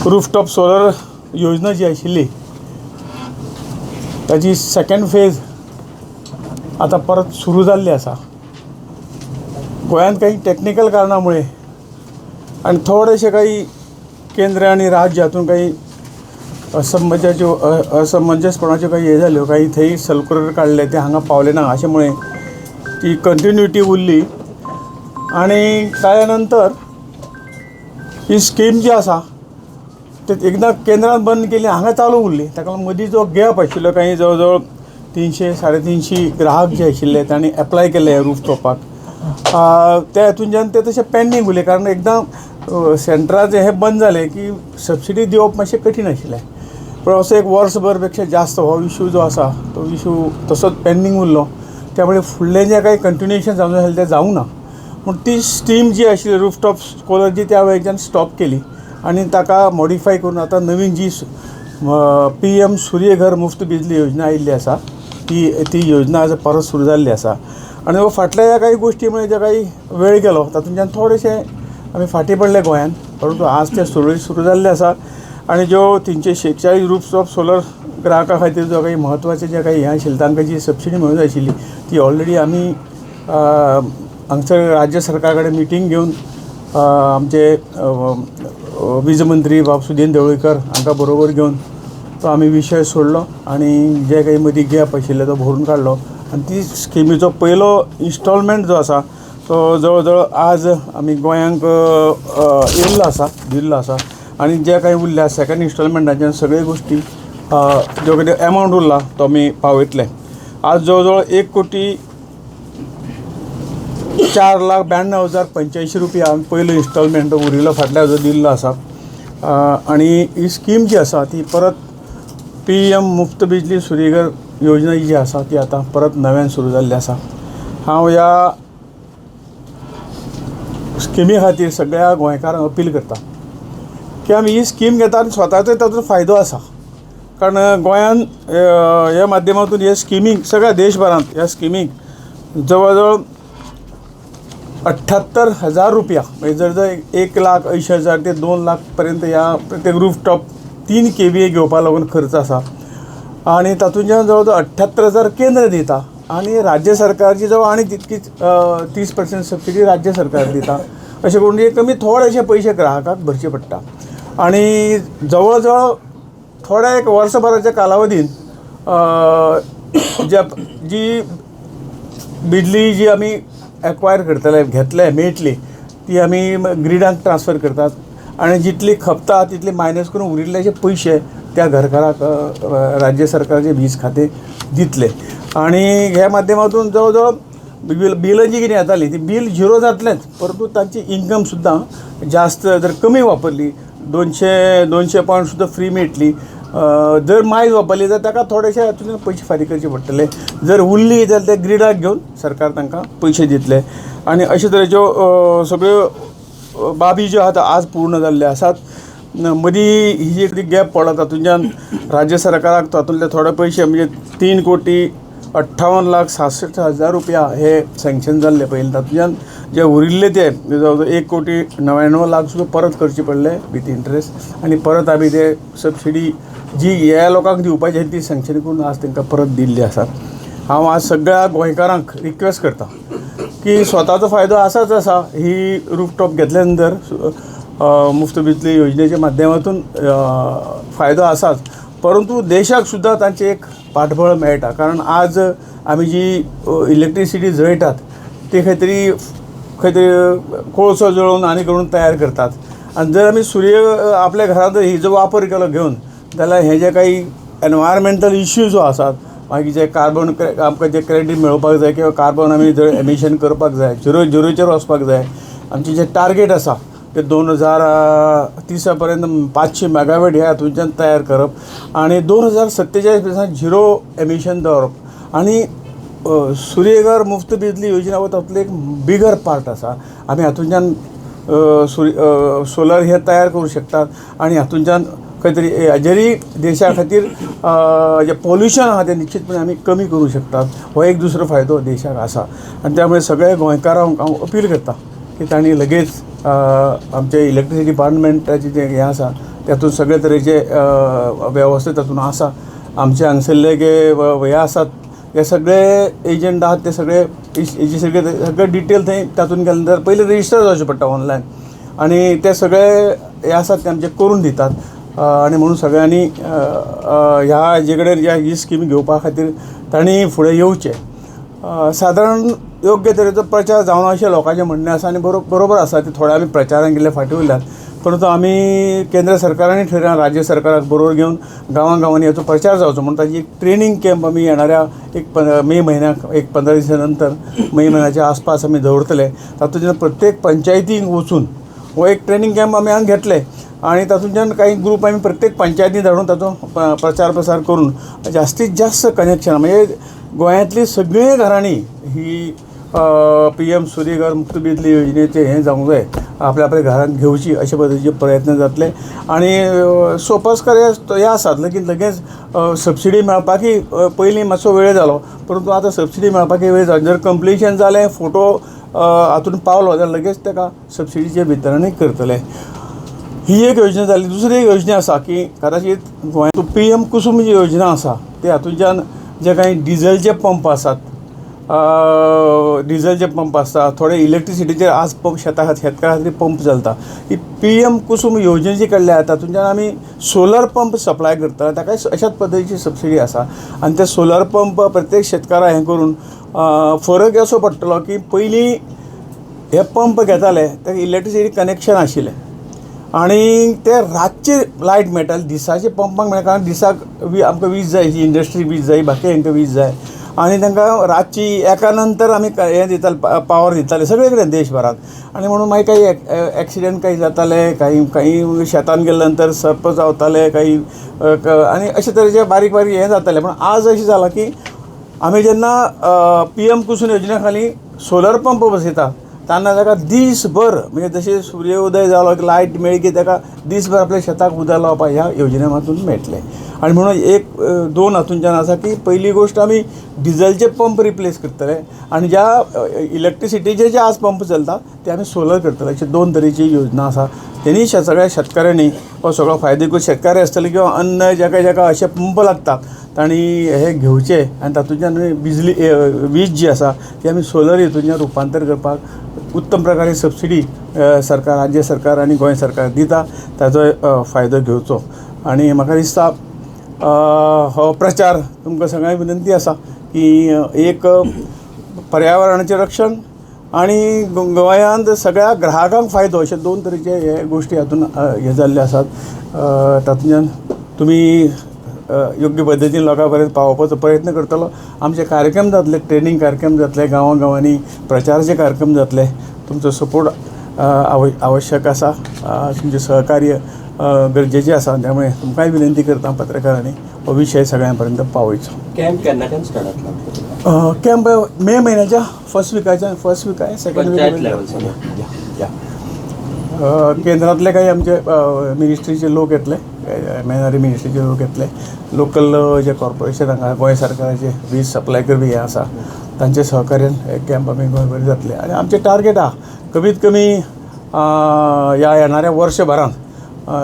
Rooftop solar योजना जी आशिल्ली ताची सेकंड फेज आतां परत सुरू जाल्ली आसा. गोंयांत काही टॅक्निकल कारणां मुळे आनी थोडेशे काही केंद्र आनी राज्य हातूंत काही असमंजाच्यो असमंजसपणाच्यो काही हे जाल्यो, काही थंय सर्कुलर काडले ते हांगा पावले ना, अशें मुळे ती कंटिन्युटी उरली. आनी ताच्या नंतर ही स्कीम जी आसा ते एकदां केंद्रान बंद केली, हांगा चालू उरली. ताका लागून मदीं जो गॅप आशिल्लो, काही जवळ जवळ 300 350 ग्राहक जे आशिल्ले तांणी एप्लाय केले रूफ टॉपाक, त्या हातूंतल्यान ते तशें पेंडींग उरले. कारण एकदां सेंट्राचें हें बंद जालें की सबसिडी दिवप मातशें कठीण आशिल्लें. पूण असो एक वर्सभर पेक्षा जास्त हो इशू जो आसा तो इशू तसोच पेंडींग उरलो. त्यामुळे फुडलें जें कांय कंटिन्युएशन जावंक जाय आशिल्लें तें जावंक ना. पूण ती स्कीम जी आशिल्ली रूफटॉप सोलर जी त्या वेळच्यान स्टॉप केली आनी ताका मॉडिफाय करून आतां नवीन जी पी एम सूर्यघर मुफ्त बिजली योजना आयिल्ली आसा, ती ती योजना आज परत सुरू जाल्ली आसा. आनी हो फाटल्या ह्या काही गोश्टी मुळे जे काही वेळ गेलो तातूंतल्यान थोडेशे आमी फाटीं पडले गोंयान, परंतु आज ते सुरळीत सुरू जाल्ले आसा. आनी ज्यो 346 रूफटॉप सोलर ग्राहका खातीर जो काही म्हत्वाचें जें काही हें आशिल्लें, तांकां जी सबसिडी मेळूंक जाय आशिल्ली ती ऑलरेडी आमी हांगसर राज्य सरकारा कडेन मिटींग घेवन आमचे वीज मंत्री बाब सुदीन ढवळीकर हांकां बरोबर घेवन तो आमी विशय सोडलो आनी जे काही मदीं गॅप आशिल्ले तो भरून काडलो. आनी ती स्किमीचो पयलो इन्स्टॉलमेंट जो आसा तो जवळ जवळ आज आमी गोंयांक येयल्लो आसा, दिल्लो आसा. आनी जे काही उरल्या सेकंड इन्स्टॉलमेंटाच्यान सगळे गोश्टी ज्यो कितें एमावंट उरला तो आमी पावयतले. आज जवळ जवळ 1,04,92,085 रुपया आमी पयलो इन्स्टॉलमेंट उरिल्लो फाटल्या जो दिल्लो आसा. आनी ही स्कीम जी आसा ती परत पी एम मुफ्त बिजली सूर्यघर योजना जी आसा ती आतां परत नव्यान सुरू जाल्ली आसा. हांव ह्या स्किमी खातीर सगळ्या गोंयकारांक अपील करता की आमी ही स्कीम घेता आनी स्वताचो तातूंत फायदो आसा. कारण गोंयान ह्या माध्यमातून हे स्किमीक सगळ्या देशभरांत ह्या स्किमीक जवळ जवळ 78,000 रुपया, म्हणजे जर जर 1,80,000 ते 2 लाख पर्यंत ह्या प्रत्येक रूफटॉप 3 केव्हीए घेवपा लागून खर्च आसा. आनी तातूंतल्यान जवळ जवळ 78,000 केंद्र दिता आनी राज्य सरकारची जवळ आनी तितकीच 30% सबसिडी राज्य सरकार दिता. अशें करून हे कमी थोडेशे पयशे ग्राहकाक भरचे पडटा. आनी जवळ जवळ थोड्या एक वर्सभराच्या कालावधीन ज्या जी बिजली जी आमी एक्वायर करतले, घेतले, मेळटली, ती आमी ग्रिडाक ट्रान्सफर करतात आनी जितली खपता तितली मायनस करून उरिल्ले पयशे त्या घरकाराक राज्य सरकारचे वीज खातें दितले. आनी ह्या माध्यमातून जवळ जवळ बिलां जी कितें येतालीं ती बील झिरो जातलेंच, परंतु तांची इन्कम सुद्दां जास्त जर कमी वापरली 200 पॉयंट सुद्दां फ्री मेळटली. जर मायज वापरली जाल्यार ताका थोडेशे हातूंतल्यान पयशे फारीक करचे पडटले. जर उरली जाल्यार ते ग्रिडाक घेवन सरकार तांकां पयशे दितले. आनी अशे तरेच्यो सगळ्यो बाबी ज्यो आतां आज पूर्ण जाल्ल्यो आसात. मदीं ही जी गॅप पडला तातूंतल्यान राज्य सरकाराक तातूंतले थोडे पयशे म्हणजे 3,58,66,000 रुपया हे सँक्शन जाल्ले पयलीं, तातूंतल्यान जे उरिल्ले ते जवळ जवळ 1 कोटी 99 लाख सुद्दां परत करचे पडले विथ इंट्रस्ट. आनी परत आमी ते सबसिडी जी ह्या लोकांक दिवपाची आनी ती सँक्शन करून आज तांकां परत दिल्ली आसा. हांव आज सगळ्या गोंयकारांक रिक्वेस्ट करता की स्वताचो फायदो आसाच आसा, ही रूफटॉप घेतल्या नंतर मुफ्त बिजली योजनेच्या माध्यमातून फायदो आसाच, परंतु देशाक सुद्दां तांचें एक पाठबळ मेळटा. कारण आज आमी जी इलेक्ट्रिसिटी जळटात ती खंय तरी खंय तरी कोळसो जळोवन आनी करून तयार करतात. आनी जर आमी सूर्य आपल्या घरांत हिजो वापर केलो घेवन जाल्यार हे जे काही एनवायरमेंटल इश्यू जो आसात, मागीर जे कार्बन आमकां जे क्रेडीट मेळोवपाक जाय किंवा कार्बन आमी जर एमिशन करपाक जाय, झिरो झिरोचेर वचपाक जाय, आमचें जें टार्गेट आसा ते 2030 पर्यंत 500 मेगावॅट ह्या हातूंतल्यान तयार करप आनी 2047 वर्सा झिरो एमिशन दवरप. आनी सूर्यघर मुफ्त बिजली योजना हो तातूंतलो एक बिगर पार्ट आसा. आमी हातूंतल्यान सूर्य सोलर हे तयार करूं शकतात आनी हातूंतल्यान खंय तरी जरी देशा खातीर जें पोल्युशन आहा तें निश्चितपणे आमी कमी करूं शकतात. हो एक दुसरो फायदो देशाक आसा. आनी त्यामुळे सगळ्या गोंयकारांक हांव अपील करता की तांणी लगेच आमचे इलेक्ट्रिसिटी डिपार्टमेंटाचें जें हें आसा तातूंत सगळे तरेचे वेवस्था तातूंत आसा. आमचे हांगसरले हे आसात हे सगळे एजंट आहात ते सगळे हेजे सगळे सगळे डिटेल थंय तातूंत गेले नंतर पयलीं रजिस्टर जावचें पडटा ऑनलायन आनी ते सगळे हे आसात ते आमचे करून दितात. आनी म्हणून सगळ्यांनी ह्या हाजे कडेन ह्या ही स्कीम घेवपा खातीर तांणी फुडें येवचें. सादारण योग्य तरेचो प्रचार जावना अशें लोकांचें म्हणणें आसा आनी बरोबर आसा. ते थोडे आमी प्रचारान गेल्ले फाटीं उरल्यात, परंतु आमी केंद्र सरकारान ठरयलां राज्य सरकाराक बरोबर घेवन गांवां गांवांनी हाचो प्रचार जावचो म्हणून ताजी एक ट्रेनींग कॅम्प आमी येणाऱ्या एक मे म्हयन्याक एक 15 दिसां नंतर मे म्हयन्याच्या आसपास आमी दवरतले. तातूंतल्यान प्रत्येक पंचायतीक वचून हो एक ट्रेनींग कॅम्प आमी हांगा घेतले आनी तातूंतल्यान काही ग्रूप आमी प्रत्येक पंचायतीन धाडून ताचो प्रचार प्रसार करून जास्तीत जास्त कनेक्शन म्हणजे गोंयांतली सगळीं घरांनी ही PM Surya Ghar मुक्त बिजली योजनेचें हें जावंक जाय, आपल्या आपल्या घरांत घेवची अशे पद्दतीचे प्रयत्न जातले. आनी सोपस्कर हे आसात लगीन लगेच सबसिडी मेळपाकय पयलीं मातसो वेळ जालो, परंतु आतां सबसिडी मेळपाकय वेळ जालो. जर कंप्लिशन जालें फोटो हातून पावलो जाल्यार लगेच ताका सबसिडीचें वितरणूय करतले. ही एक योजना जाली. दुसरी एक योजना आसा की कदाचित गोंयांत PM Kusum जी योजना आसा ते हातूंतल्यान जे कांय डिजलचे पंप आसात, डिजलचे पंप आसता, थोडे इलेक्ट्रिसिटीचे आज पंप शेता शेतकारा खातीर पंप चलता. ही PM Kusum योजना जी काडल्या तातूंतल्यान आमी सोलर पंप सप्लाय करता, ताका अशाच पद्दतीची सबसिडी आसा. आनी ते सोलर पंप प्रत्येक शेतकाराक हें करून फरक असो पडटलो की पयलीं हे पंप घेताले ताका इलेक्ट्रिसिटी कनेक्शन आशिल्लें आनी ते रातचे लायट मेळटाले, दिसाचे पंपाक मेळटा कारण दिसाक आमकां वीज जाय, इंडस्ट्री वीज जाय, बाकी हांकां वीज जाय आनी तांकां रातची एका नंतर आमी हें दिताले, पावर दिताले सगळे कडेन देशभरांत. आनी म्हणून मागीर काही एक्सिडंट काही जाताले, काही काही शेतान गेले नंतर सर्प जावताले, काही आनी अशे तरेचे बारीक बारीक हें जातालें. पूण आज अशें जालां की आमी जेन्ना PM Kusum योजने खाली सोलर पंप बसयता तेन्ना ताका दीसभर म्हणजे जशें सुर्योदय जालो की लायट मेळ्ळी की ताका दीसभर आपल्या शेताक उदक लावपाक ह्या योजने मातून मेळटलें. आनी म्हणून एक दोन हातूंतल्यान आसा की पयली गोश्ट आमी डिजलचे पंप रिप्लेस करतले आनी ज्या इलेक्ट्रिसिटीचे जे आज पंप चलता ते आमी सोलर करतले. अशे दोन तरेची योजना आसा. तेणी सगळ्या शेतकाऱ्यांनी हो सगळो फायदो करून शेतकारी आसतले किंवा अन्य जाका जाका अशे पंप लागता तांणी हे घेवचे आनी तातूंतल्यान बिजली वीज जी आसा ती आमी सोलर हितूंतल्यान रुपांतर करपाक उत्तम प्रकारे सबसिडी सरकार, राज्य सरकार आनी गोंय सरकार दिता, ताचो फायदो घेवचो. आनी म्हाका दिसता हो प्रचार तुमकां सगळ्यांक विनंती आसा की एक पर्यावरणाचें रक्षण आनी गोंयांत सगळ्या ग्राहकांक फायदो अशे दोन तरेचे हे गोश्टी हातून हे जाल्ले आसात. तातूंतल्यान तुमी योग्य पद्दतीन लोकां पर्यंत पावोवपाचो प्रयत्न करतलो. आमचे कार्यक्रम जातले, ट्रेनींग कार्यक्रम जातले, गांवां गांवांनी प्रचाराचे कार्यक्रम जातले. तुमचो सपोर्ट आवश्यक आसा, तुमचें सहकार्य गरजेचें आसा. त्यामुळे तुमकांय विनंती करता पत्रकारांनी हो विशय सगळ्यां पर्यंत पावयचो. कॅम्प केन्नाच्यान स्टार्ट जातलो? कॅम्प मे म्हयन्याच्या फर्स्ट विकाच्या, फर्स्ट वीक आहे, सेकंड पंचायत वीक लेवल. या केंद्रांतले काही आमचे मिनिस्ट्रीचे लोक येतले, एमएनआरई मिनिस्ट्रीचे लोक येतले, लोकल जे कॉर्पोरेशन हांगा गोंय सरकाराचे वीज सप्लाय करपी हे आसा तांचे सहकार्यान हे कॅम्प आमी गोंयभर जातले. आनी आमचें टार्गेट आहा कमीत कमी ह्या येणाऱ्या वर्सभरान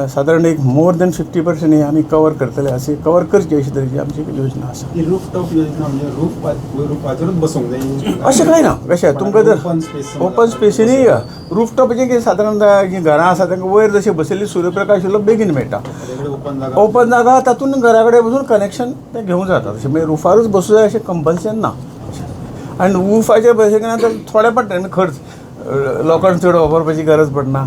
सादारण एक मोर दॅन 50% हे आमी कवर करतले, अशें कवर करची अशी तरेची आमची योजना आसा. ही रूफटॉप योजना म्हणजे रुफाचेरूच बसूंक जाय अशें कांय ना, कशें तुमकां जर ओपन स्पेस ओपन स्पेसीनी रुफटॉपाचें कितें सादारण जीं घरां आसा तांकां वयर जशें बसयल्ली सूर्यप्रकाश इल्लो बेगीन मेळटा. ओपन जागा, ओपन जागा तातूंत घरा कडेन बसून कनेक्शन तें घेवंक जाता. तशें मागीर रुफारूच बसूं जाय अशें कंपल्शन ना. आनी रुफाचेर बसयले तर थोडे पडटा न्ही खर्च, लोकांक चड वापरपाची गरज पडना,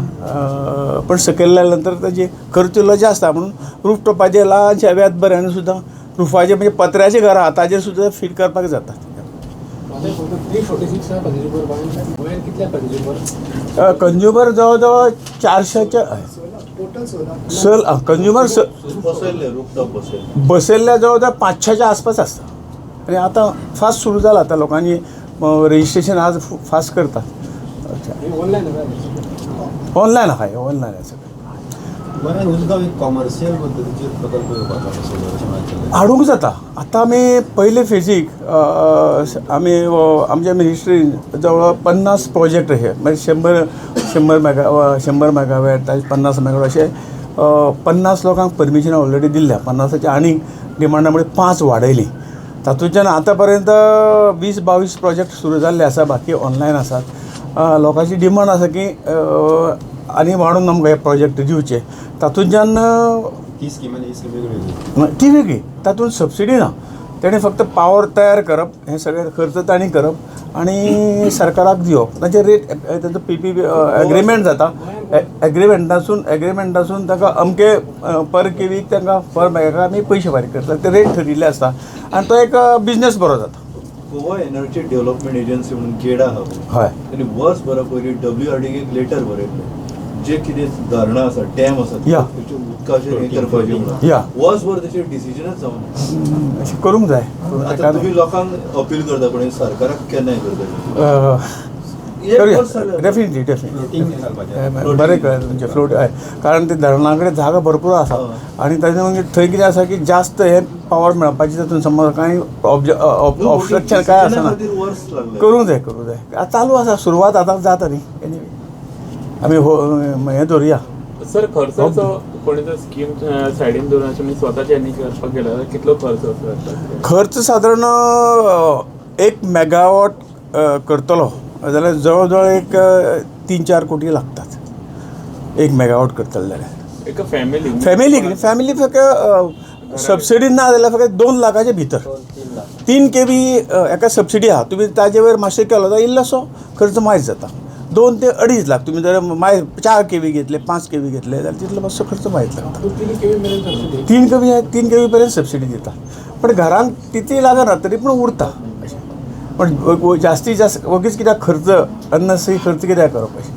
पण सकयल लायल्या नंतर ताजी खर्च इल्लो जास्त आसा. म्हणून रुफटॉपाचेर ल्हानशा व्याज बऱ्यान सुद्दां रुफाचेर म्हणजे पत्र्याचीं घरां आहा ताजेर सुद्दां फीट करपाक जाता. कंज्युमर जवळ जवळ 400च्या सल कंज्युमर बसयल्ल्या जवळ जवळ 500च्या आसपास आसता. आनी आतां फास्ट सुरू जाला, आतां लोकांनी रजिस्ट्रेशन आज फास्ट करतात. ऑनलायन आहा, ऑनलायन आसा. बरें, उसगांव एक कॉमर्शियल पद्दतीचेर प्रकल्प येवपाचो आसा, हाडूंक जाता. आतां आमी पयले फेजीक आमी आमच्या मिनिस्ट्रीन जवळ 50 प्रोजेक्ट अशे म्हणजे 100 मेगावॅट, 50 मेगावॅट अशे 50 लोकांक परमिशन ऑलरेडी दिल्ल्या, 50च्या आनी डिमांडा मुळे 5 वाडयली. तातूंतल्यान आतां पर्यंत 20-22 प्रोजेक्ट सुरू जाल्ले आसा, बाकी ऑनलायन आसात. लोकांची डिमांड आसा की आनी वाडोवन आमकां हे प्रोजेक्ट दिवचे. तातूंतल्यान ती स्कीम आनी ही स्कीम वेगळी. ती वेगळी, तातूंत सबसिडी ना. तेणें फक्त पावर तयार करप, हें सगळें खर्च तांणी करप आनी सरकाराक दिवप. तांचे रेट, तांचो पीपीपी एग्रीमेंट जाता. एग्रीमेंटासून ताका अमके पर केवीक तांकां पर मेगाक आमी पयशे फारीक करता, ते रेट थरिल्ले आसता आनी तो एक बिजनेस बरो जाता. गोवा एनर्जी डेव्हलपमेंट एजन्सी म्हणून गेडा आहा पळय. हय. आनी वर्सभरा पयलीं WRD एक लेटर बरयल्लें, जे कितें धरणां आसा, डॅम आसा, तेचे उदकाचेर हें करपाचें म्हणून. वर्सभर तेचेर डिसिजनच जावना. अशें करूंक जाय. आतां तुमी लोकांक अपील करता, पण सरकाराक केन्ना हें करतलें? एक करूया. वर्स जालें. Definitely definitely. फ्लोटींग घालपाचें. बरें कळ्ळें तुमचें. फ्लोट, हय, कारण ते धरणा कडेन जागा भरपूर आसा आनी ताजे मागीर थंय कितें आसा की जास्त हे पावर मेळपाची तातूंत समज कांय ऑब्स्ट्रक्शन कांय आसना. खातीर वर्स लागलें. करूंक जाय, करूंक जाय. आतां चालू आसा, सुरवात आतां जाता न्ही. एनिवे आमी हो हें धरुया. सर, खर्चाचो कोणी जर स्कीम सायडीन दवरून अशें म्हणजे स्वताचे यांनी करपाक गेलो जाल्यार कितलो खर्च असो जाता? खर्च सादारण 1 मेगावॉट करतलो जाल्यार जवळ जवळ एक 3-4 कोटी लागतात 1 मेगावॉट करतले जाल्यार. एका फॅमिली फॅमिली, फॅमिली फक्त सबसिडी ना जाल्यार फक्त 2 लाखाचे भितर. 3 केबी एका सबसिडी आहा, तुमी ताजे वयर मातशें केलो जाल्यार इल्लोसो खर्च मायज जाता. 2 ते 2.5 लाख तुमी जर माय 4 केबी घेतले, 5 केबी घेतले जाल्यार तितलो मातसो खर्च मायज लागता. 3 केबी, 3 केबी पर्यंत सबसिडी दिता, पण घरांक तितली लागना तरी पूण उरता अशें. पण जास्तीत जास्त वगीच कित्याक खर्च, अननेसरी खर्च कित्याक करप अशें.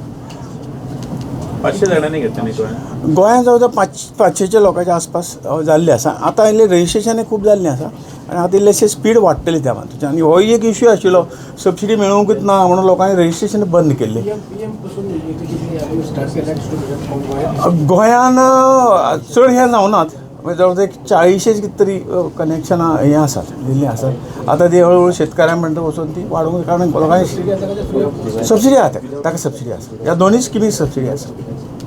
500 जाणांनी घेतले न्ही गोंयांत? गोंयांत जवळ जवळ 500च्या लोकांच्या आसपास जाल्ले आसा. आतां इल्लें रजिस्ट्रेशनय खूब जाल्लें आसा आनी आतां इल्लेशें स्पीड वाडटली त्या मातूंत. आनी होय एक इश्यू आशिल्लो, सबसिडी मेळूंकच ना म्हणून लोकांनी रजिस्ट्रेशन बंद केल्लें. गोंयान चड हें जावनात, जवळ जवळ एक 40 कितें तरी कनेक्शनां हें आसात, दिल्लीं आसात. आतां ती हळू हळू शेतकाऱ्यां पर्यंत वचून ती वाडोवंक, कारण लोकांनी सबसिडी आसा, ताका सबसिडी आसा. ह्या दोनूय स्किमीक सबसिडी आसा.